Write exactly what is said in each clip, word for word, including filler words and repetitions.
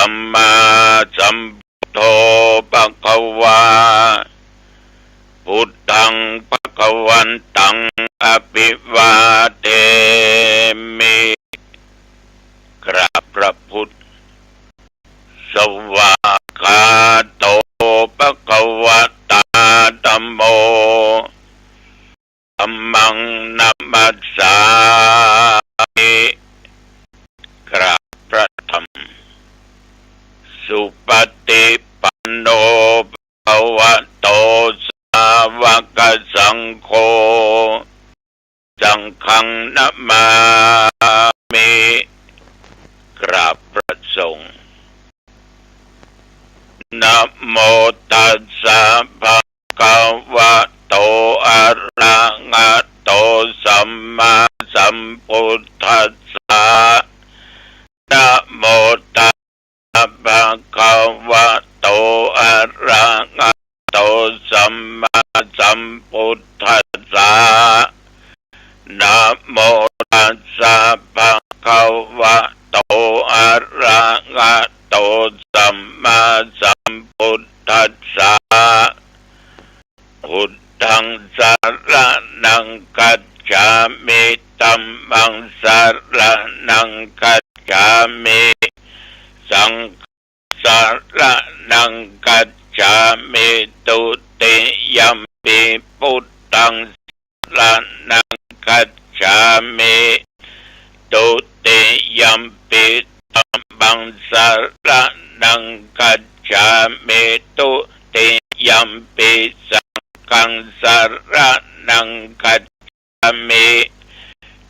sammāsambuddho bhagavā. Buddhaṃ bhagavantaṃ abhivādemi. กราบพระพุทธ Svākkhāto bhagavatā dhammo. Dhammaṃ namassāmi. กราบพระธรรม Supaṭipanno bhagavato sāvakasaṅgho. Saṅghaṃ namāmi. กราบพระสงฆ์ Namo tassa bhagavato arahato sammāsambuddhassa. Namo tassa bhagavato arahato sammāsambuddhassa. Namo tassa bhagavato arahato sammāsambuddhassa. Buddhaṃ saraṇaṃ gacchāmi. Dhammaṃ saraṇaṃ gacchāmi. Saṅghaṃ saraṇaṃ gacchāmi. Dutiyampi buddhaṃ saraṇaṃ gacchāmi. Dutiyampi dhammaṃ saraṇaṃ gacchāmi. Dutiyampi saṅghaṃ saraṇaṃ gacchāmi.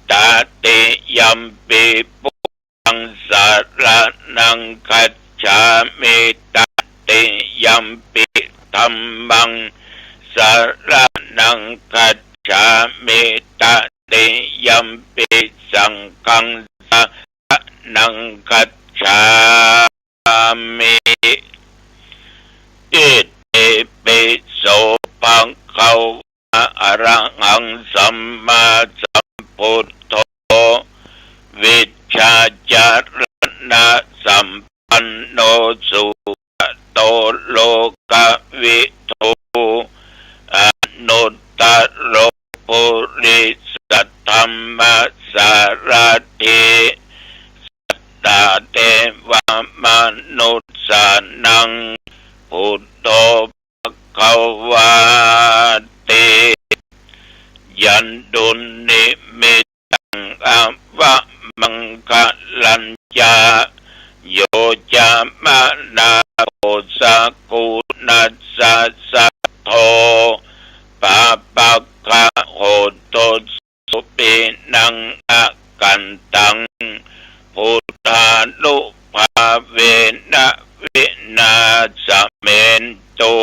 Tatiyampi buddhaṃ saraṇaṃ gacchāmi. Tatiyampi dhammaṃ saraṇaṃ gacchāmi. Tatiyampi saṅghaṃ saraṇaṃ gacchāmi. Itipi so bhagavā arahaṃ sammāsambuddho vijjācaraṇasampanno sugato lokavidū anuttaro purisadammasārathi satthā devamanussānaṃ buddho bhagavāti. Yandunnimittaṃ avamaṅgalañca yo cāmanāpo sakuṇassa saddo pāpaggaho dussupinaṃ akantaṃ buddhānubhāvena vināsamentu.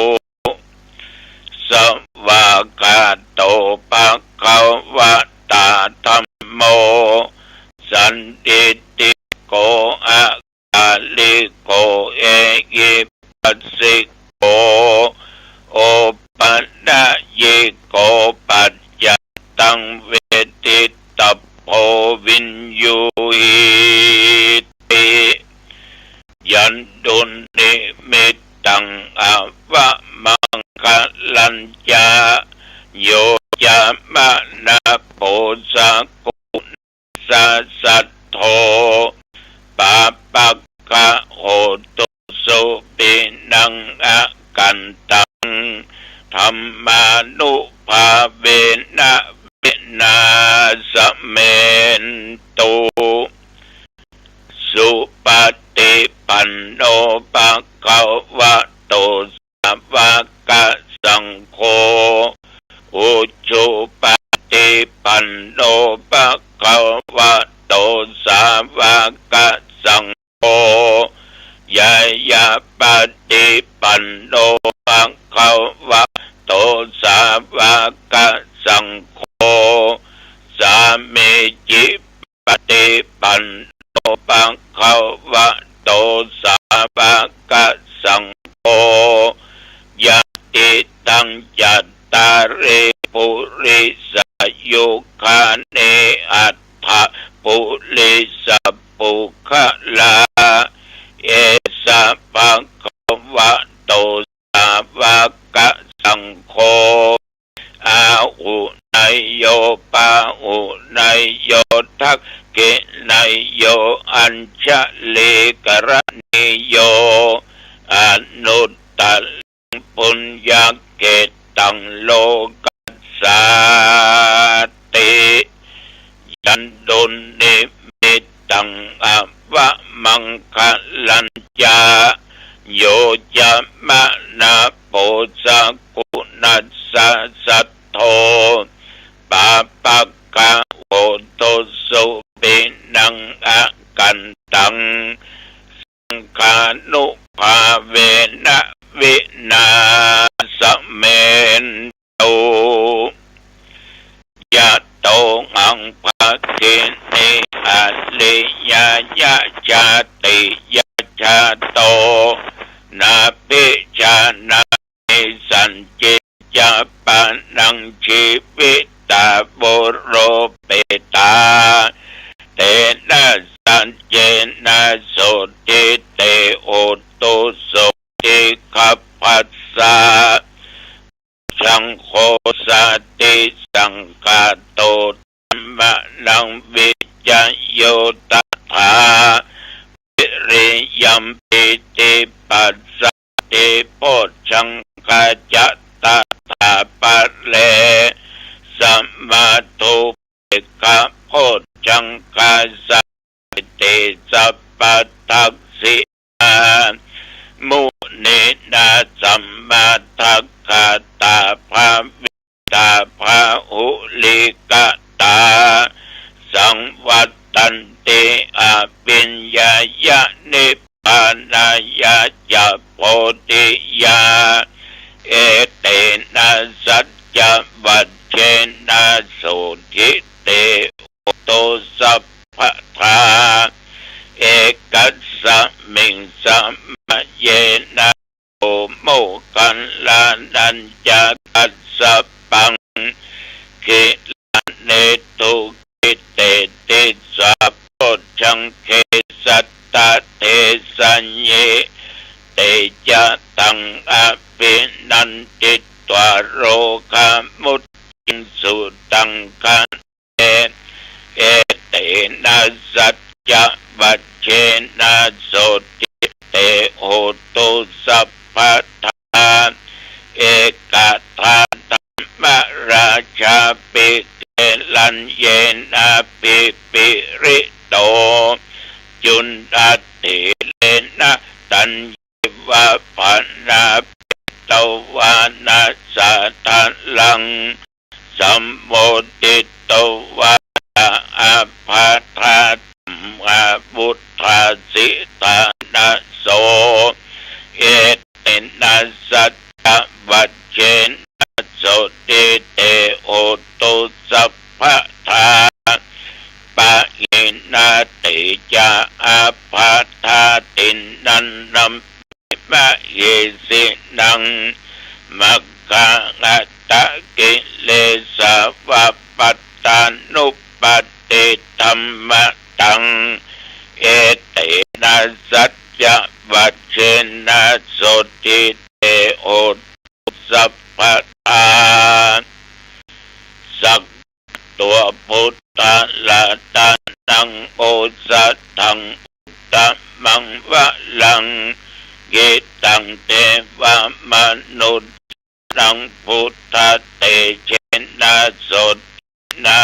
Svākkhāto bhagavatā dhammo sandiṭṭhiko akāliko ehipassiko opanayiko paccattaṃ veditabbo viññūhīti. Yandunnimittaṃ avamaṅgalañca yo cāmanāpo sakuṇassa saddo pāpaggaho dussupinaṃ akantaṃ dhammānubhāvena vināsamentu. Supaṭipanno bhagavato sāvakasaṅgho, ujupaṭipanno bhagavato sāvakasaṅgho, ñāyapaṭipanno bhagavato sāvakasaṅgho, sāmīci paṭipanno bhagavato sāvakasaṅgho, yadidaṃ cattāri purisayugāni aṭṭha purisapuggalā, esa dakkhiṇeyyo añjalikaraṇīyo anuttaraṃ puññakkhettaṃ lokassāti. Yandunnimittaṃ avamaṅgalañca yo cāmanāpo sakuṇassa saddo pāpaggaho dussupinaṃ akantaṃ saṅghānubhāvena vināsamentu. Yatohaṃ bhagini ariyāya jātiyā jāto nābhijānāmi sañcicca pāṇaṃ jīvitā voropetā. Tena saccena sotthi te hotu sotthi gabbhassa. Saṅgho satisaṅkhāto dhammānaṃ vicayo tathā viriyampīti passaddhi bojjhaṅgā ca tathāpare samādhupekkhabojjhaṅgā sati sabbadassinā muninā sammadakkhātā bhāvitā bahulīkatā saṃvattanti abhiññāya nibbānāya ca bodhiyā. Etena saccavajjena sotthi te hotu sabbadā. Ekasmiṃ samaye nātho moggallānañca kassapaṃ gilāne dukkhite disvā bojjhaṅge satta desayi. Te ca taṃ abhinanditvā rogā mucciṃsu taṅkhaṇe. Etena saccavajjena sotthi te hotu sabbadā. Ekadā dhammarājāpi gelaññenābhipīḷito cundattherena taññeva bhaṇāpetvāna sādaraṃ sammoditvā ca ābādhā tamhā vuṭṭhāsi ṭhānaso. Etena saccavajjena sotthi te hotu sabbadā. Pahīnā te ca ābādhā tiṇṇannampi mahesinaṃ maggāhatakilesā va pattānuppattidhammataṃ. Etena saccavajjena sotthi te hotu sabbadā. Sakkatvā buddharatanaṃ osathaṃ uttamaṃ varaṃ hitaṃ devamanussānaṃ buddhatejena sotthinā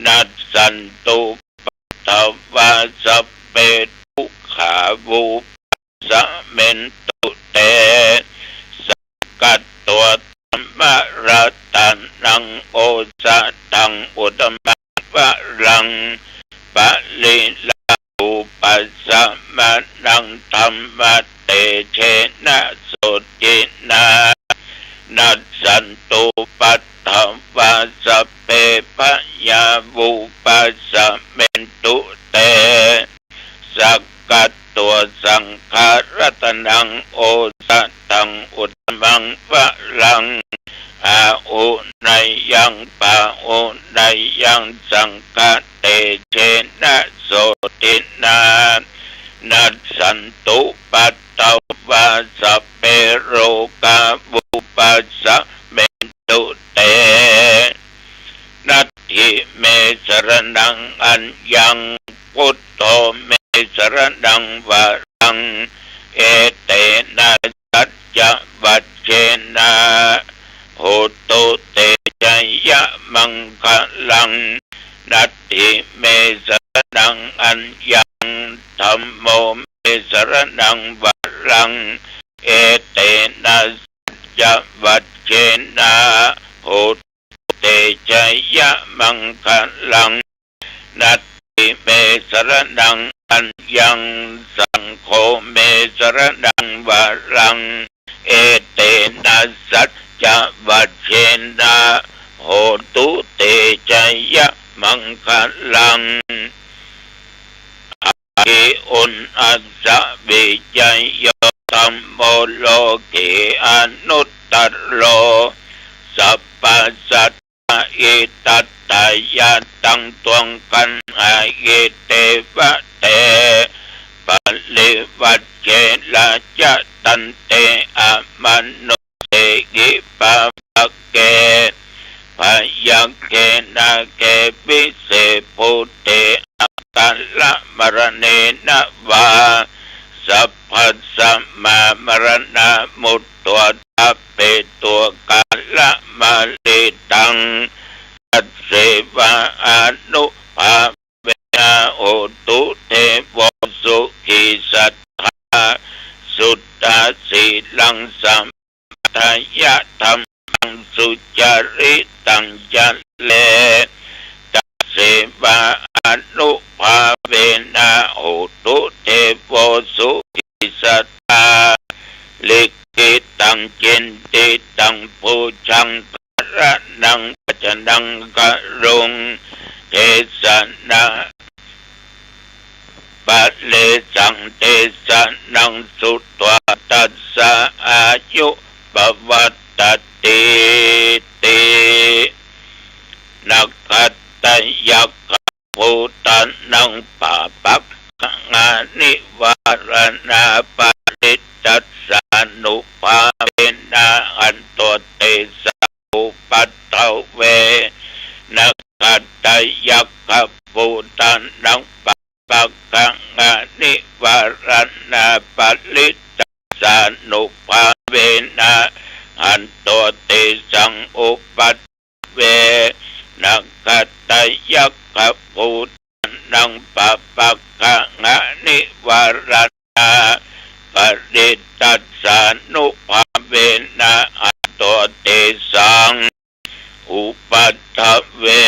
nassantupaddavā sabbe dukkhā vūpasamentu te. Sakkatvā dhammaratanaṃ osathaṃ uttamaṃ varaṃ pariḷāhūpasamanaṃ dhammatejena sotthinā nassantupaddavā sabbe bhayā vūpasamentu te. Sakkatvā saṅgharatanaṃ osathaṃ uttamaṃ varaṃ āhuneyyaṃ pāhuneyyaṃ saṅghatejena sotthinā nassantupaddavā sabbe rogā vūpasamentu te. Natthi me saraṇaṃ saraṇaṃ varaṃ, etena saccavajjena hotu te jayamaṅgalaṃ. Natthi me saraṇaṃ aññaṃ, saṅgho me saraṇaṃ varaṃ, etena saccavajjena hotu te jayamaṅgalaṃ. Aggi uṇhassa vijayo dhammo loke anuttaro, sabbasattahitatthāya taṃ tvaṃ gaṇhāhi devate, parivaje rājadaṇḍe amanussāhi pāvake, byagghe nāge vise bhūte akālamaraṇena vā, sabbasmā maraṇā mutto ṭhāpetvā kālamāritaṃ, tasseva ānubhāvena hotu devo sukhī satthā, suddhasīlaṃ samādāya dhammaṃ sucaritaṃ care, tasseva ānubhāvena hotu devo sukhī satthā, likkhitaṃ cintitaṃ pūjaṃ dhāraṇaṃ vācanaṃ garuṃ, desanā paresaṃ desanaṃ sutvā tassa āyu pavaḍḍhatīti. Nakkhattayakkhabhūtānaṃ pāpaggahanivāraṇā parittassānubhāvena hantvā tesaṃ upaddave, nakkhattayakkhabhūtānaṃ pāpaggahanivāraṇā parittassānubhāvena hantvā tesaṃ upaddave, nakkhattayakkhabhūtānaṃ pāpaggahanivāraṇā parittassānubhāvena hantvā tesaṃ upaddave.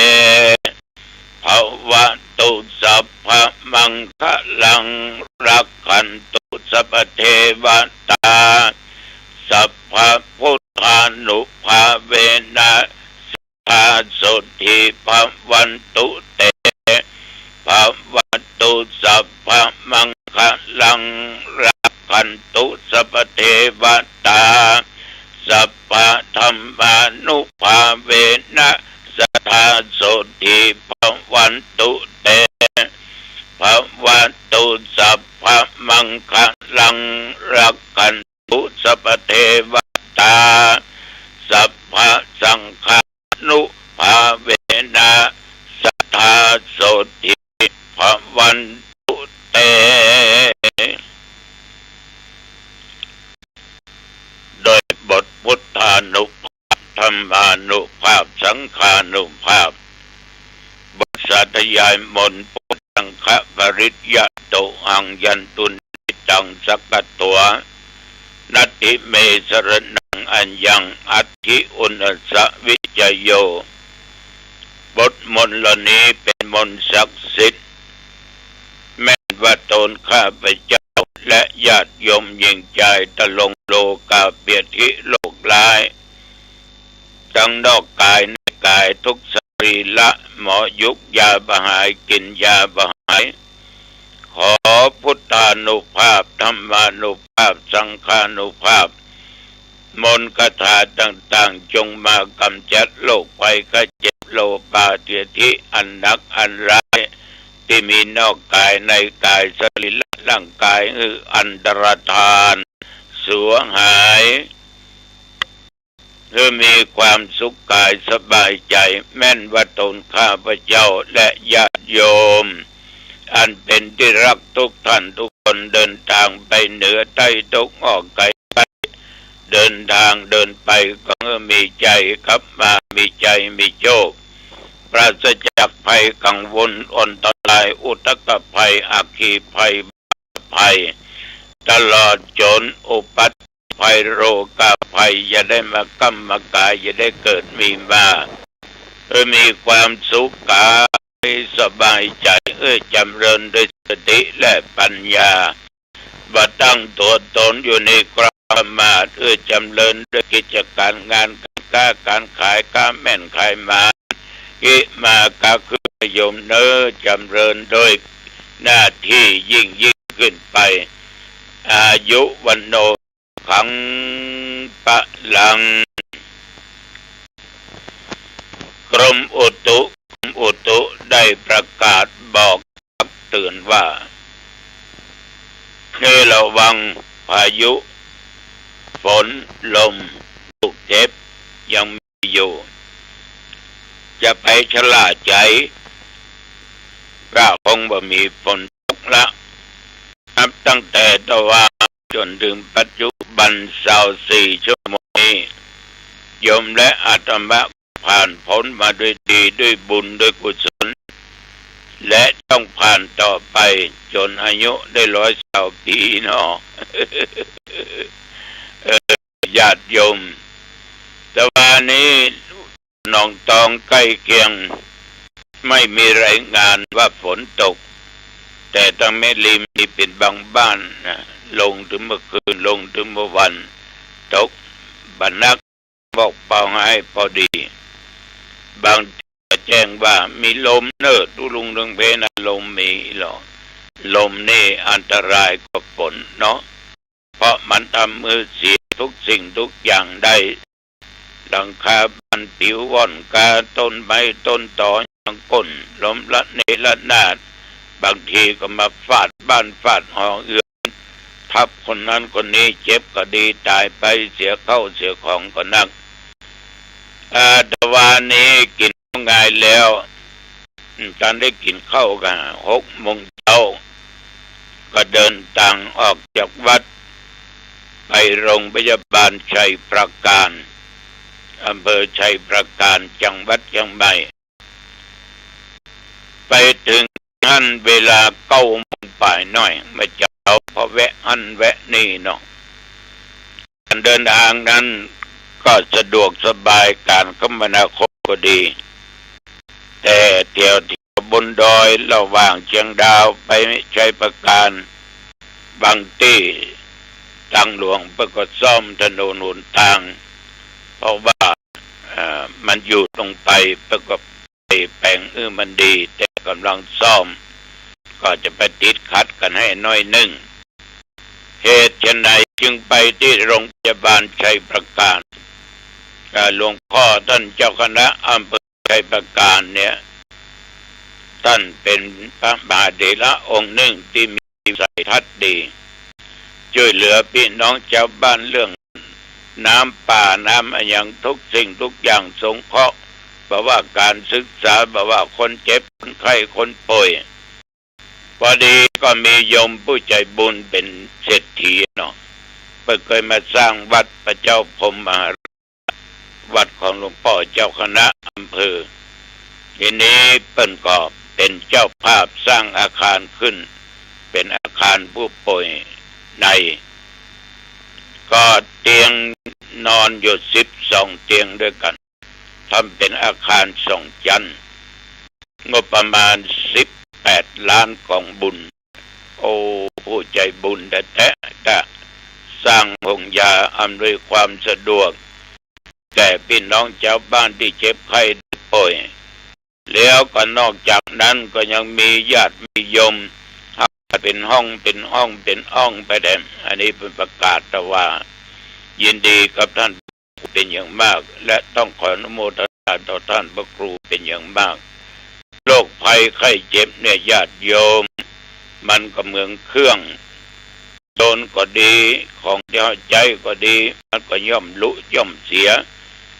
Bhavatu sabbamaṅgalaṃ, rakkhantu sabbadevatā, sabbabuddhānubhāvena sadā sotthī bhavantu te. Bhavatu sabbamaṅgalaṃ, rakkhantu sabbadevatā, sabbadhammānubhāvena sadā sotthī bhavantu te. Bhavatu sabbamaṅgalaṃ, rakkhantu sabbadevatā, sabbasaṅghānubhāvena sadā sotthī bhavantu te. โดยบทพุทธานุภาพ ธรรมานุภาพ สังฆานุภาพ บทสาธยายมนต์ Pūjaṃ kha parittato haṃ, yandunnimitaṃ sugato natthi me saraṇaṃ aññaṃ, atthi uṇhassa vijayo. บทมนต์เหล่านี้เป็นมนต์ศักดิ์สิทธิ์ แม่นว่าตนข้าพเจ้าและญาติโยมหญิงชาย จะลงโลกาเปียธิ โรคร้าย ทั้งนอกกายในกาย ทุกสรีระ หมอยุกยาบ่หาย กินยาบ่หาย ขอพุทธานุภาพ ธรรมานุภาพ สังฆานุภาพ มนต์คาถาต่างๆ จงมากำจัดโรคภัยไข้เจ็บ โรคาเปียธิ อันหนักอันร้าย ที่มีนอกกายในกาย สรีระร่างกายหื้ออันตรธาน สูญหาย หื้อมีความสุขกายสบายใจ แม่นว่าตนข้าพเจ้าและญาติโยม อันเป็นที่รักทุกท่านทุกคน เดินทางไปเหนือใต้ ทุกข์ออกไกล เดินทางเดินไปก็มีชัย กลับมามีชัยมีโชค ปราศจากภัยกังวลอันตราย อุทกภัย อัคคีภัย ภัย ลอดจนอุปัท ภัยโรคาภัยอย่าได้มาก้ำมากาย อย่าได้เกิดมีมา เออ มีความสุขกายสบายใจ เออ จำเริญด้วยสติและปัญญา บ่ตั้งตัวตนอยู่ในความประมาท เออ จำเริญด้วยกิจการงานการค้าการขาย ค้าแม่นขายหมาน อิมา ก็คือโยมเนอ จำเริญโดยหน้าที่ยิ่งยิ่งขึ้นไป อายุวัณโณ ขัง พลัง กรมอุตุ กรมอุตุได้ประกาศบอกเตือนว่า ให้ระวังพายุ ฝน ลม ลูกเห็บยังมีอยู่ จะไปชะล่าใจ ว่าคงบ่มีฝนตกละ นับตั้งแต่ตะวันจนถึงปัจจุบัน ซาวสี่ชั่วโมงนี้ โยมและอาตมาผ่านพ้นมาด้วยดี ด้วยบุญ ด้วยกุศล และต้องผ่านต่อไปจนอายุได้ร้อยซาวปีเนาะ เออ ญาติโยม แต่ว่านี้ หนองตองใกล้เคียง ไม่มีรายงานว่าฝนตก แต่ทางแม่ริมนี่เป็นบางบ้านนะ ลงถึงเมื่อคืน ลงถึงเมื่อวัน ตกบ่นัก บอกเป่าให้พอดี บางทีก็แจ้งว่ามีลมเนอ ตุลุงเรืองเพนะ ลมมีหรอ ลมนี่อันตรายกว่าฝนเนาะ เพราะมันทำมือเสียทุกสิ่งทุกอย่างได้ หลังคาบ้านปลิวว่อนกา ต้นไม้ต้นตอยังโค่นล้มระเนระนาด บางทีก็มาฟาดบ้านฟาดหอเรือน ทับคนนั้นคนนี้ เจ็บก็ดี ตายไป เสียข้าวเสียของก็นัก อาตมานี้กินข้าวงายแล้ว อืม ท่านได้กินข้าวกันหกโมงเช้า ก็เดินทางออกจากวัด ไปโรงพยาบาลชัยปราการ อำเภอชัยปราการ จังหวัดเชียงใหม่ ไปถึงหั้นเวลาเก้าโมงปลายหน่อย เมื่อเช้า พอแวะหั้นแวะนี่เนาะ การเดินทางนั้นก็สะดวกสบาย การคมนาคมก็ดี แต่แถวแถวบนดอยระหว่างเชียงดาวไปชัยปราการ บางที่ทางหลวงเปิ้นก็ซ่อมถนนหนทาง เพราะว่า เอ่อ มันอยู่ลงไปเปิ้นก็ไปแปลง เออ มันดี แต่กำลังซ่อม ก็จะไปติดขัดกันให้หน่อยหนึ่ง เหตุไฉนจึงไปที่โรงพยาบาลชัยปราการ อ่า หลวงพ่อท่านเจ้าคณะอำเภอชัยปราการเนี่ย ท่านเป็นพระมหาเถระองค์หนึ่งที่มีวิสัยทัศน์ดี ช่วยเหลือพี่น้องชาวบ้านเรื่องน้ำป่าน้ำอะหยัง ทุกสิ่งทุกอย่างสงเคราะห์ บ่ว่าการศึกษา บ่ว่าคนเจ็บคนไข้คนป่วย พอดีก็มีโยมผู้ใจบุญเป็นเศรษฐีเนาะ เปิ้นเคยมาสร้างวัดพระเจ้าพรหมมหาราช วัดของหลวงพ่อเจ้าคณะอำเภอ ทีนี้เปิ้นก็เป็นเจ้าภาพสร้างอาคารขึ้น เป็นอาคารผู้ป่วยใน ก็เตียงนอนอยู่สิบสองเตียงด้วยกัน ทำเป็นอาคารสองชั้น งบประมาณสิบแปดล้านของบุญ โอ้ ผู้ใจบุญแท้ๆ จะสร้างห้องยาอำนวยความสะดวก แก่พี่น้องชาวบ้านที่เจ็บไข้ได้ป่วย แล้วก็นอกจากนั้นก็ยังมีญาติมีโยม เป็นห้องเป็นห้องเป็นห้องไปแถม อันนี้เปิ้นประกาศว่า ยินดีกับท่าน เป็นอย่างมาก และต้องขออนุโมทนาต่อท่านพระครูเป็นอย่างมาก โรคภัยไข้เจ็บเนี่ยญาติโยม มันก็เหมือนเครื่อง ยนต์ก็ดี ของที่เฮาใจ๊ก็ดี มันก็ย่อมหลุย่อมเสีย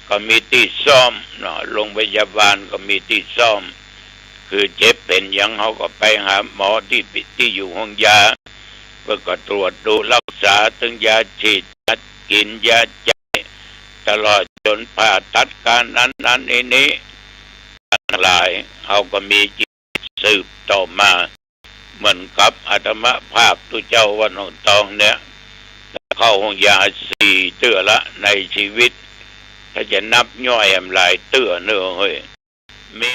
ก็มีตี้ซ่อมเนาะ โรงพยาบาลก็มีตี้ซ่อม คือเจ็บเป็นหยังเฮาก็ไปหาหมอตี้ ตี้อยู่ห้องยา เปิ้นก็ตรวจดูรักษา ตึงยาฉีด ยากิน ยาใจ๊ ตลอดจนผ่าตัดการนั้นนั้นนี้นี้ ทั้งหลาย เฮาก็มีจิตสืบต่อมา เหมือนกับอาตมาภาพตุเจ้าวัดหนองตองเนี่ย เข้าห้องยาสี่เตื้อละในชีวิต ถ้าจะนับย่อยแหมหลายเตื้อเนอะเฮ้ย มี